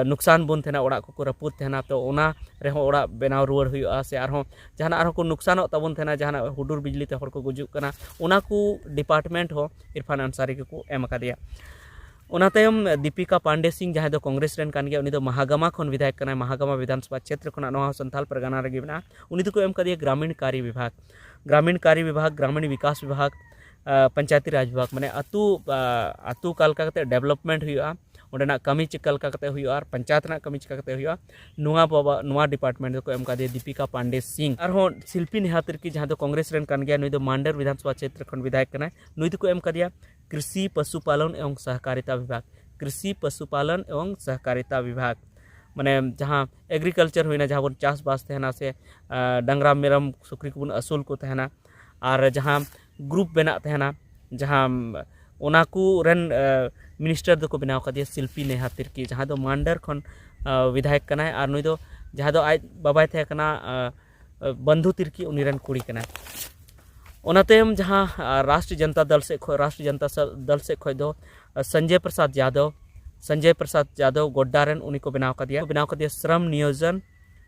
ᱱᱩᱠᱥᱟᱱ ᱵᱚᱱ ᱛᱟᱦᱮᱱᱟ, ᱚᱲᱟᱜ ᱠᱚᱠᱚ ᱨᱟᱹᱯᱩᱫ ᱛᱟᱦᱮᱱᱟ, ᱛᱚ ᱚᱱᱟ ᱨᱮᱦᱚᱸ ᱚᱲᱟᱜ ᱵᱮᱱᱟᱣ ᱨᱩᱣᱟᱹᱲ ᱦᱩᱭᱩᱜᱼᱟ, ᱥᱮ ᱟᱨᱦᱚᱸ ᱡᱟᱦᱟᱱᱟᱜ ᱟᱨᱦᱚᱸ ᱠᱚ ᱱᱩᱠᱥᱟᱱᱚᱜ ᱛᱟᱵᱚᱱ ᱛᱟᱦᱮᱱᱟ, ᱡᱟᱦᱟᱱᱟᱜ ᱦᱩᱰᱩᱨ ᱵᱤᱡᱽᱞᱤ ᱛᱮ ᱦᱚᱲ ᱠᱚ ᱜᱩᱡᱩᱜ ᱠᱟᱱᱟ, ᱚᱱᱟ ᱠᱚ ᱰᱤᱯᱟᱨᱴᱢᱮᱱᱴ ᱦᱚᱸ ᱤᱨᱯᱷᱟᱱ ᱟᱱᱥᱟᱨᱤ ᱜᱮᱠᱚ ᱮᱢ ᱟᱠᱟᱫᱮᱭᱟ᱾ ᱚᱱᱟ ᱛᱟᱭᱚᱢ ᱫᱤᱯᱤᱠᱟ ᱯᱟᱱᱰᱮ ᱥᱤᱝ, ᱡᱟᱦᱟᱸᱭ ᱫᱚ ᱠᱚᱝᱜᱨᱮᱥ ᱨᱮᱱ ᱠᱟᱱ ᱜᱮᱭᱟ, ᱩᱱᱤ ᱫᱚ ᱢᱟᱦᱟᱜᱟᱢᱟ ᱠᱷᱚᱱ ᱵᱤᱫᱷᱟᱭᱚᱠ ᱠᱟᱱᱟᱭ, ᱢᱟᱦᱟᱜᱟᱢᱟ ᱵᱤᱫᱷᱟᱱᱥᱚᱵᱷᱟ ᱠᱷᱮᱛᱨᱚ ᱠᱷᱚᱱᱟᱜ, ᱱᱚᱣᱟ ᱦᱚᱸ ᱥᱟᱱᱛᱟᱞ ᱯᱟᱨᱜᱟᱱᱟ ᱨᱮᱜᱮ ᱢᱮᱱᱟᱜᱼᱟ᱾ ᱩᱱᱤ ᱫᱚᱠᱚ ᱮᱢ ᱠᱟᱫᱮᱭᱟ ᱜᱨᱟᱢᱤᱱ ᱠᱟᱨᱤ ᱵᱤᱵᱷᱟᱜᱽ, ᱜᱨᱟᱢᱤᱱ ᱠᱟᱨᱤ ᱵᱤᱵᱷᱟᱜᱽ, ᱜᱨᱟᱢᱤᱱ ᱵᱤᱠᱟᱥ ᱵᱤᱵᱷᱟᱜᱽ, ᱯᱚᱧᱪᱟᱭᱮᱛᱤ ᱨᱟᱡᱽ ᱵᱤᱵᱷᱟᱜᱽ, ᱢᱟᱱᱮ ᱟᱹᱛᱩ ᱟᱹᱛᱩ ᱚᱠᱟ ᱞᱮᱠᱟ ᱠᱟᱛᱮ ᱰᱮᱵᱷᱞᱚᱯᱢᱮᱱᱴ ᱦᱩᱭᱩᱜᱼᱟ, ᱚᱸᱰᱮᱱᱟᱜ ᱠᱟᱹᱢᱤ ᱪᱮᱫ ᱞᱮᱠᱟ ᱠᱟᱛᱮ ᱦᱩᱭᱩᱜᱼᱟ, ᱟᱨ ᱯᱚᱧᱪᱟᱭᱮᱛ ᱨᱮᱱᱟᱜ ᱠᱟᱹᱢᱤ ᱪᱮᱠᱟ ᱠᱟᱛᱮ ᱦᱩᱭᱩᱜᱼᱟ, ᱱᱚᱣᱟ ᱵᱟᱵᱟ ᱱᱚᱣᱟ ᱰᱤᱯᱟᱨᱴᱢᱮᱱᱴ ᱫᱚᱠᱚ ᱮᱢ ᱠᱟᱫᱮᱭᱟ ᱫᱤᱯᱤᱠᱟ ᱯᱟᱱᱰᱮ ᱥᱤᱝ᱾ ᱟᱨᱦᱚᱸ ᱥᱤᱞᱯᱤ ᱱᱮᱦᱟ ᱛᱤᱨᱠᱤ, ᱡᱟᱦᱟᱸ ᱫᱚ ᱠᱚᱝᱜᱨᱮᱥ ᱨᱮᱱ ᱠᱟᱱ ᱜᱮᱭᱟ, ᱱᱩᱭ ᱫᱚ ᱢᱟᱱᱰᱟᱨ ᱵᱤᱫᱷᱟᱱᱥᱚᱵᱷᱟ ᱠᱷᱮᱛᱨᱚ ᱠᱷᱚᱱ ᱵᱤᱫᱷᱟᱭᱚᱠ ᱠᱟᱱᱟᱭ, ᱱᱩᱭ ᱫᱚᱠᱚ ᱮᱢ ᱠᱟᱫᱮᱭᱟ ᱠᱨᱤᱥᱤ ᱯᱚᱥᱩᱯᱟᱞᱚᱱ ᱮᱵᱚᱝ ᱥᱚᱦᱚᱠᱟᱨᱤᱛᱟ ᱵᱤᱵᱷᱟᱜᱽ, ᱠᱨᱤᱥᱤ ᱯᱚᱥᱩᱯᱟᱞᱚᱱ ᱮᱵᱚᱝ ᱥᱚᱦᱚᱠᱟᱨᱤᱛᱟ ᱵᱤᱵᱷᱟᱜᱽ, ᱢᱟᱱᱮ ᱡᱟᱦᱟᱸ ᱮᱜᱽᱨᱤᱠᱟᱞᱪᱟᱨ ᱦᱩᱭᱱᱟ, ᱡᱟᱦᱟᱸ ᱵᱚᱱ ᱪᱟᱥᱵᱟᱥ ᱛᱟᱦᱮᱱᱟ, ᱥᱮ ᱰᱟᱝᱨᱟ ᱢᱮᱨᱚᱢ ᱥᱩᱠᱨᱤ ᱠᱚᱵᱚᱱ ᱟᱹᱥᱩᱞ ᱠᱚ ᱛᱟᱦᱮᱱᱟ, ᱟᱨ ᱡᱟᱦᱟᱸ ᱜᱨᱩᱯ ᱵᱮᱱᱟᱜ ᱛᱟᱦᱮᱱᱟ, ᱡᱟᱦᱟᱸ ᱚᱱᱟ ᱠᱚ ᱨᱮᱱ ᱢᱤᱱᱤᱥᱴᱟᱨ ᱫᱚᱠᱚ ᱵᱮᱱᱟᱣ ᱠᱟᱫᱮᱭᱟ ᱥᱤᱞᱯᱤ ᱱᱮᱦᱟ ᱛᱤᱨᱠᱤ, ᱡᱟᱦᱟᱸᱭ ᱫᱚ ᱢᱟᱱᱰᱟᱨ ᱠᱷᱚᱱ ᱵᱤᱫᱷᱟᱭᱚᱠ ᱠᱟᱱᱟᱭ, ᱟᱨ ᱱᱩᱭ ᱫᱚ ᱡᱟᱦᱟᱸᱭ ᱫᱚ ᱟᱡ ᱵᱟᱵᱟᱭ ᱛᱟᱦᱮᱸ ᱠᱟᱱᱟ ᱵᱚᱱᱫᱷᱩ ᱛᱤᱨᱠᱤ, ᱩᱱᱤ ᱨᱮᱱ ᱠᱩᱲᱤ ᱠᱟᱱᱟᱭ᱾ ᱚᱱᱟ ᱛᱟᱭᱚᱢ ᱡᱟᱦᱟᱸ ᱨᱟᱥᱴᱨᱤᱭᱚ ᱡᱚᱱᱛᱟ ᱫᱚᱞ ᱥᱮᱫ ᱠᱷᱚᱱ, ᱨᱟᱥᱴᱨᱤᱭᱚ ᱡᱚᱱᱛᱟ ᱫᱚᱞ ᱥᱮᱫ ᱠᱷᱚᱱ ᱫᱚ ᱥᱚᱧᱡᱚᱭ ᱯᱨᱚᱥᱟᱫᱽ ᱡᱟᱫᱚᱵ, ᱥᱚᱧᱡᱚᱭ ᱯᱨᱚᱥᱟᱫᱽ ᱡᱟᱫᱚᱵ ᱜᱚᱰᱰᱟ ᱨᱮᱱ, ᱩᱱᱤ ᱠᱚ ᱵᱮᱱᱟᱣ ᱠᱟᱫᱮᱭᱟ᱾ ᱠᱚ ᱵᱮᱱᱟᱣ ᱠᱟᱫᱮᱭᱟ ᱥᱨᱚᱢ ᱱᱤᱭᱳᱡᱚᱱ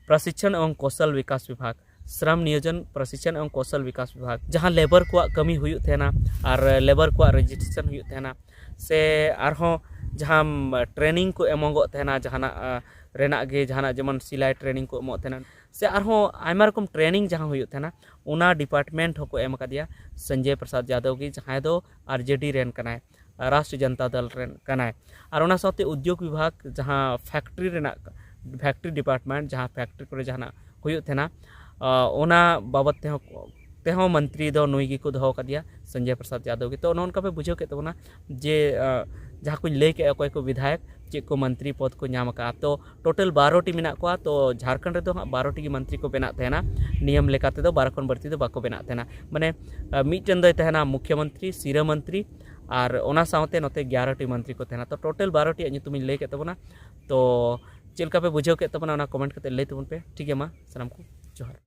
ᱯᱨᱚᱥᱤᱠᱪᱷᱚᱱ ᱮᱵᱚᱝ ᱠᱚᱥᱚᱞ ᱵᱤᱠᱟᱥ ᱵᱤᱵᱷᱟᱜᱽ, ᱥᱨᱚᱢ ᱱᱤᱭᱳᱡᱚᱱ ᱯᱨᱚᱥᱤᱠᱪᱷᱚᱱ ᱮᱵᱚᱝ ᱠᱚᱥᱚᱞ ᱵᱤᱠᱟᱥ ᱵᱤᱵᱷᱟᱜᱽ, ᱡᱟᱦᱟᱸ ᱞᱮᱵᱟᱨ ᱠᱚᱣᱟᱜ ᱠᱟᱹᱢᱤ ᱦᱩᱭᱩᱜ ᱛᱟᱦᱮᱱᱟ ᱟᱨ ᱞᱮᱵᱟᱨ ᱠᱚᱣᱟᱜ ᱨᱮᱡᱤᱥᱴᱨᱮᱥᱚᱱ ᱦᱩᱭᱩᱜ ᱛᱟᱦᱮᱱᱟ, ᱥᱮ ᱟᱨᱦᱚᱸ ᱡᱟᱦᱟᱸ ᱴᱨᱮᱱᱤᱝ ᱠᱚ ᱮᱢᱚᱜᱚᱜ ᱛᱟᱦᱮᱱᱟ, ᱡᱟᱦᱟᱱᱟᱜ ᱨᱮᱱᱟᱜ ᱜᱮ, ᱡᱟᱦᱟᱱᱟᱜ ᱡᱮᱢᱚᱱ ᱥᱤᱞᱟᱭ ᱴᱨᱮᱱᱤᱝ ᱠᱚ ᱮᱢᱚᱜ ᱛᱟᱦᱮᱱᱟ, ᱥᱮ ᱟᱨᱦᱚᱸ ᱟᱭᱢᱟ ᱨᱚᱠᱚᱢ ᱴᱨᱮᱱᱤᱝ ᱡᱟᱦᱟᱸ ᱦᱩᱭᱩᱜ ᱛᱟᱦᱮᱱᱟ, ᱚᱱᱟ ᱰᱤᱯᱟᱨᱴᱢᱮᱱᱴ ᱦᱚᱸᱠᱚ ᱮᱢ ᱟᱠᱟᱫᱮᱭᱟ ᱥᱚᱧᱡᱚᱭ ᱯᱨᱚᱥᱟᱫᱽ ᱡᱟᱫᱚᱵ ᱜᱮ, ᱡᱟᱦᱟᱸᱭ ᱫᱚ ᱟᱨᱡᱮᱰᱤ ᱨᱮᱱ ᱠᱟᱱᱟᱭ᱾ ᱨᱟᱥᱴᱨᱤᱭᱚ ᱡᱚᱱᱚᱛᱟ ᱫᱚᱞ ᱨᱮᱱ ᱠᱟᱱᱟᱭ᱾ ᱟᱨ ᱚᱱᱟ ᱥᱟᱶᱛᱮ ᱩᱫᱽᱭᱳᱜᱽ ᱵᱤᱵᱷᱟᱜᱽ, ᱡᱟᱦᱟᱸ ᱯᱷᱮᱠᱴᱨᱤ ᱨᱮᱱᱟᱜ, ᱯᱷᱮᱠᱴᱨᱤ ᱰᱤᱯᱟᱨᱴᱢᱮᱱᱴ, ᱡᱟᱦᱟᱸ ᱯᱷᱮᱠᱴᱨᱤ ᱠᱚᱨᱮ ᱡᱟᱦᱟᱱᱟᱜ ᱦᱩᱭᱩᱜ ᱛᱟᱦᱮᱱᱟ, ᱚᱱᱟ ᱵᱟᱵᱚᱫ ᱛᱮᱦᱚᱸ ᱛᱮᱦᱚᱸ ᱢᱚᱱᱛᱨᱤ ᱫᱚ ᱱᱩᱭ ᱜᱮᱠᱚ ᱫᱚᱦᱚ ᱟᱠᱟᱫᱮᱭᱟ, ᱥᱚᱧᱡᱚᱭ ᱯᱨᱚᱥᱟᱫᱽ ᱭᱟᱫᱚᱵ ᱜᱮ᱾ ᱛᱚ ᱱᱚᱜᱼᱚ ᱱᱚᱝᱠᱟ ᱯᱮ ᱵᱩᱡᱷᱟᱹᱣ ᱠᱮᱫ ᱛᱟᱵᱚᱱᱟ ᱡᱮ ᱡᱟᱦᱟᱸ ᱠᱚᱧ ᱞᱟᱹᱭ ᱠᱮᱫᱼᱟ, ᱚᱠᱚᱭ ᱠᱚ ᱵᱤᱫᱷᱟᱭᱚᱠ ᱪᱮᱫ ᱠᱚ ᱢᱚᱱᱛᱨᱤ ᱯᱚᱫᱽ ᱠᱚ ᱧᱟᱢ ᱟᱠᱟᱫᱼᱟ᱾ ᱛᱚ ᱴᱳᱴᱟᱞ ᱵᱟᱨᱚ ᱴᱤ ᱢᱮᱱᱟᱜ ᱠᱚᱣᱟ᱾ ᱛᱚ ᱡᱷᱟᱲᱠᱷᱚᱸᱰ ᱨᱮᱫᱚ ᱦᱟᱸᱜ ᱵᱟᱨᱚ ᱴᱤ ᱜᱮ ᱢᱚᱱᱛᱨᱤ ᱠᱚ ᱵᱮᱱᱟᱜ ᱛᱟᱦᱮᱱᱟ, ᱱᱤᱭᱚᱢ ᱞᱮᱠᱟ ᱛᱮᱫᱚ ᱵᱟᱨᱚ ᱠᱷᱚᱱ ᱵᱟᱹᱲᱛᱤ ᱫᱚ ᱵᱟᱠᱚ ᱵᱮᱱᱟᱜ ᱛᱟᱦᱮᱱᱟ᱾ ᱢᱟᱱᱮ ᱢᱤᱫᱴᱮᱱ ᱫᱚᱭ ᱛᱟᱦᱮᱱᱟ ᱢᱩᱠᱷᱭᱚ ᱢᱚᱱᱛᱨᱤ, ᱥᱤᱨᱟᱹ ᱢᱚᱱᱛᱨᱤ, ᱟᱨ ᱚᱱᱟ ᱥᱟᱶᱛᱮ ᱱᱚᱛᱮ ᱜᱮᱭᱟᱨᱚ ᱴᱤ ᱢᱚᱱᱛᱨᱤ ᱠᱚ ᱛᱟᱦᱮᱱᱟ᱾ ᱛᱚ ᱴᱳᱴᱟᱞ ᱵᱟᱨᱚ ᱴᱤᱭᱟᱜ ᱧᱩᱛᱩᱢᱤᱧ ᱞᱟᱹᱭ ᱠᱮᱫ ᱛᱟᱵᱚᱱᱟ᱾ ᱛᱚ ᱪᱮᱫ ᱞᱮᱠᱟ ᱯᱮ ᱵᱩᱡᱷᱟᱹᱣ ᱠᱮᱫ ᱛᱟᱵᱚᱱᱟ, ᱚᱱᱟ ᱠᱚᱢᱮᱱᱴ ᱠᱟᱛᱮ ᱞᱟᱹᱭ ᱛᱟᱵᱚᱱ ᱯᱮ᱾ ᱴᱷᱤᱠ ᱜᱮᱭᱟ, ᱢᱟ ᱥᱟᱱᱟᱢ ᱠᱚ ᱡᱚᱦᱟᱨ᱾